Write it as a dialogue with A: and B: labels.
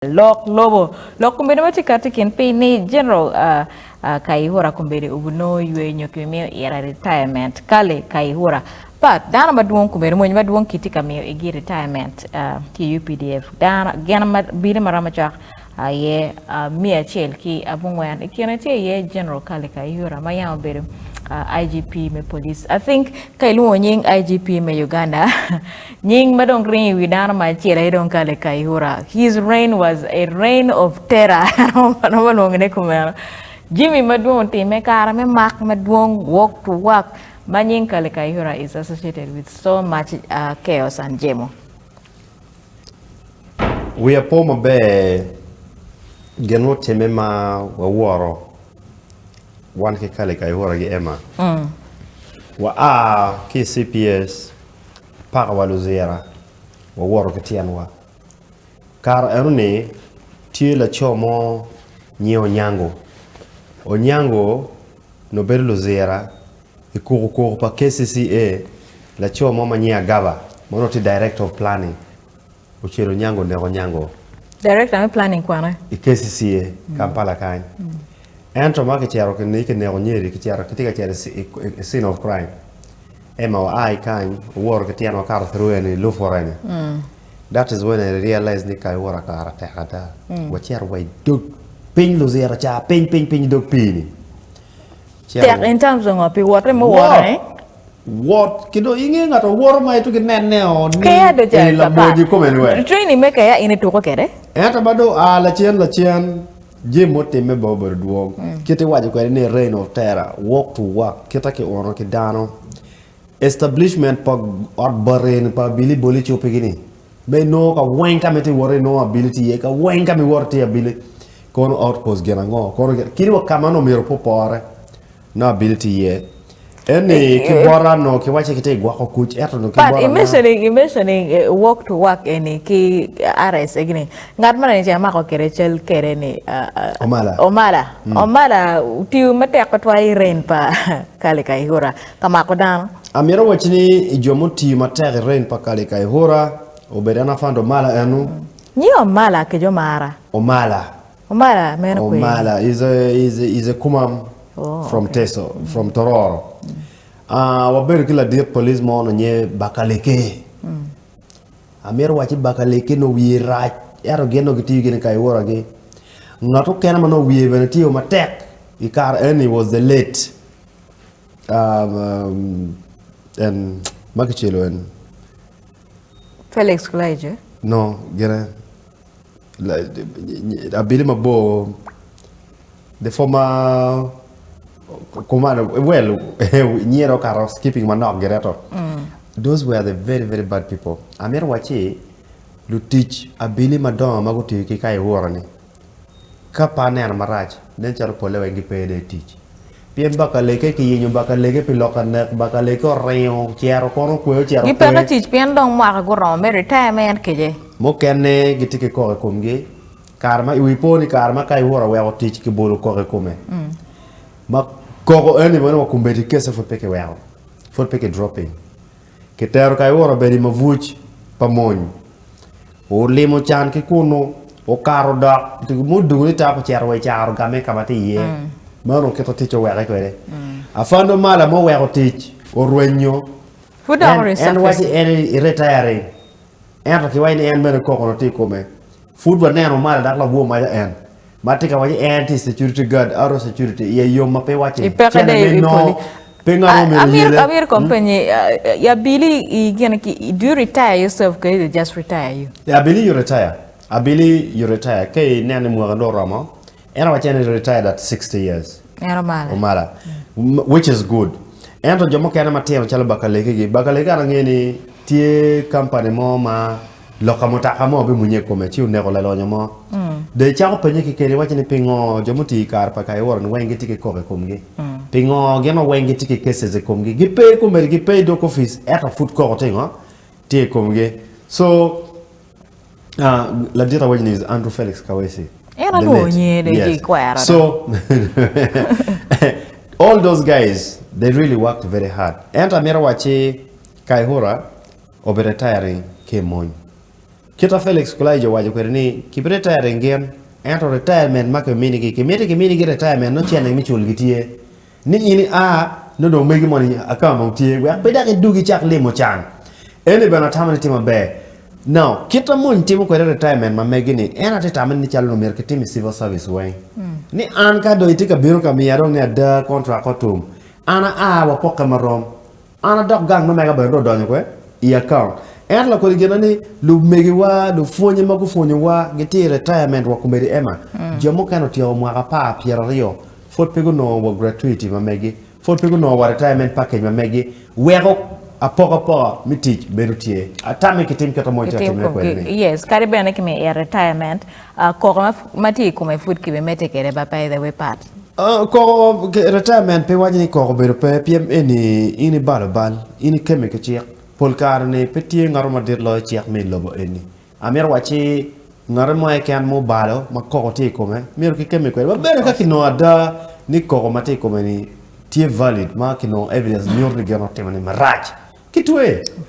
A: Lok lobo. Lok kombeddi ma tye kati i kin piny ni General Kayihura kombeddi obinongo yweyo nyo kibimiyo ira retirement. Kale Kayihura. But dano madwong kombeddi mony madwong kitye ka miyo igi retirement ki i UPDF. Dano gin ma bino maromo cok aye 100 ki abongwen. I kine tye iye General Kale Kayihura ma yam obedo IGP me police. I think ka ilwongo nying IGP me Uganda Nying ma dong ringo i wi dano ma acel aye dong Kale Kayihura. His reign was a reign of terror. Romo lwongone kumeno. Jami madwong otimme kare me mak madwong, walk to work, ma nying Kale Kayihura is associated with so much uh, chaos and jemo.
B: Wiya po maber gin mutimme ma waworo wan ki Kale Kayihura gi Emma. Mm. Wa a ki i CPS paka wa luzira wawoto ki tyenwa. Kare eno-ni tye laco mo nyinge Onyango. Onyango nongo bedo luzira i kukukuku pa KCCA, laco mo ma nyinge Agaba ma onongo tye director of planning ocelo Onyango oneko Onyango.
A: Director me planning kwane?
B: I KCCA, Kampala kany. Ento ma kicito kineko Nyeri kicito kitye ka cito i scene of crime. Emma oa i kany owoto ki tyen wakato through eni lupura eni that is when I realize ni kayura kara tek ada wacito wa i dog piny luzira ca piny piny piny i dog pii ni
A: Tek in terms of ngo pi wote muwoto ni?
B: Wot ki dong inge ngat owoto ma ituki nene o ni
A: Keya do
B: eni lamony i kome ni we.
A: Training me keya in ituko kede?
B: Ento ma dong oa lacen lacen Jami mutimme bene obedo dwong. Kit iwaco kwede ni reign of terror, walk to work, kita ki uno ki dano. Establishment pa ot bati eni pa abili boli cupigi ni ma inongo ka weng ka ma itye wot inongo abili tye iye, ka weng ka ma iwoto tye abili. Kono outpost gin ango? Kono gin kadi wa ka ma nongo myero pe opore. Nongo abili tye iye. Eni ki bota nongo kiwacci kitye ka gwoko kuc ento nongo ki
A: But
B: bota
A: i mentioning, i mentioning eh, walk to work eni ki arrest egini, ngat man eni amako kede cal kede ni uh, uh,
B: Omala.
A: Omala. Omala otiyo matek tutwal i reign pa Kale Kayihura ka mako dano.
B: Amito waci ni jo mutiyo matek i reign pa Kale Kayihura obedo en Afande Omala enu.
A: Nying Omala kec Omara.
B: Omala.
A: Omala meno kwe.
B: Omala is a, is a, is a kumam
A: Oh,
B: from
A: okay.
B: Teso, from Tororo. Ah, wabedo ki ladit police mo onongo nyinge Bakaleke. Amito wacci Bakaleke nongo wiye rac, ento gin nongo gitiyo gin i Kayihura-gi. Ngat okene ma nongo wiye bene tye matek i kare eni was the late um, um, en ma kicelo en
A: Felix Kulaije.
B: no gine Abili mabor the former commander well nyere okato skipping manok gire to those were the very very bad people amito wacci lutic abili madongo ma gutiyo ki Kayihura ni ka pe aneno marac nen calo pole weng gipe dong i tic pien bakaleke kiyenyo bakaleke pi lok anek bakaleke oringo ocito kono okwe ocito okwe.
A: Gipeke tic pien dong mwaka guromo me retirement kece.
B: Mukene gitye ki koko i komgi kare ma wi po ni kare ma Kayihura oweko tic kibolo koko i kome ma koko eni bene wa kombeddi kece pud pe kiweko pud pe ki dropping Kitero Kayihura obedo i mabuc pa mony. Olimo can ki kunnu, okato dok mudungu ni tak ocito wa i caro game ka ma tye iye. Meno kit ma ticce oweke kwede. Afande Omala ma oweko tic orwenyo.
A: Pud dok
B: En, en waco ni en i retiring. Ento kiwaco ni en bene koko-nu tye i kome. Pud waneno Omala dok lawor maca en. Ma tye ka waco ni en tye security guard, auto security, iye yom ma pe iwaco
A: I peke
B: cene
A: de
B: me
A: i
B: nongo
A: poli.
B: pe ngat mo myero
A: Amiro
B: oyele.
A: amiro kong penyi abili i gin ki do you retire yourself kadi they just retire you?
B: Abili you retire. Abili you retire. Ka ineno ni mwaka dong oromo, en owaco ni retired at 60 years.
A: En Omala.
B: Omala. Which is good. Ento jo mukene matino calo Bakalekigi, Bakaleke an angeyo ni tye company mo ma Loka mutoka mo bimunye i kome ci oneko lalonyo mo. Dong icako penye kekeni iwaco ni pingo jo mutii i kare pa Kayihura ni weng gitye ki koko i komgi? Pingo gin weng gitye ki cases i komgi? Gipe komedi gipe i dog opic ento pud koko tye ngo? Tye i komgi. So ladit awaco ni is Andrew Felix Kawesi.
A: En alwongo nyinge dong ci ikwero.
B: So all those guys they really worked very hard. Ento amito wacci Kayihura Obedo retiring ki i mony. Kita Felix Kulayigye owaco kwede ni ki retiring gin ento retirement ma kiminigi kimiti kiminigi retirement nongo cene me culgi tye ni in ia nongo dong megi moni account dong tye wek pe dok idugi icak limo can. Eni bene atamo ni tye maber. Now kit ma mony timo kwede retirement ma megi ni en atye tamo ni calo myero kitim i civil service weng ni an ka dong itye ka bino ka miya dong ni ada contract otum an aa wapokke marom. An adok gang me mega bene dong odonyo kwe i account. Ento lakodi gina ni lumegiwa, lupwonye ma gupwonyowa gitye i retirement wa komedi Emma. Jo mukene otyeko mwaka apar 20 pwod pe gunongo wa gratuity ma megi, pwod pe gunongo wa retirement package ma megi, weko apokapoka me tic bedo tye. Atami kitim kit ma mony tye ka timone kwede ni.
A: Yes, kadi bene kimi i retirement, koko ma tye i kome pud kibimedde kwede ba by the way part.
B: Koko retirement pe waco ni koko obedo pe pien eni in ibalo bal, in ikemme ki cik. Pol kare ni pe tye ngato madit loyo cik me i lobo eni. Amito wacci ngate mo keken ma obalo ma koko tye i kome myero kikemme kwede. Ma bene ka kinongo ada ni koko ma tye i kome ni tye valid ma kinongo evidence nyuto ni gin otimo ni marac, kitweye.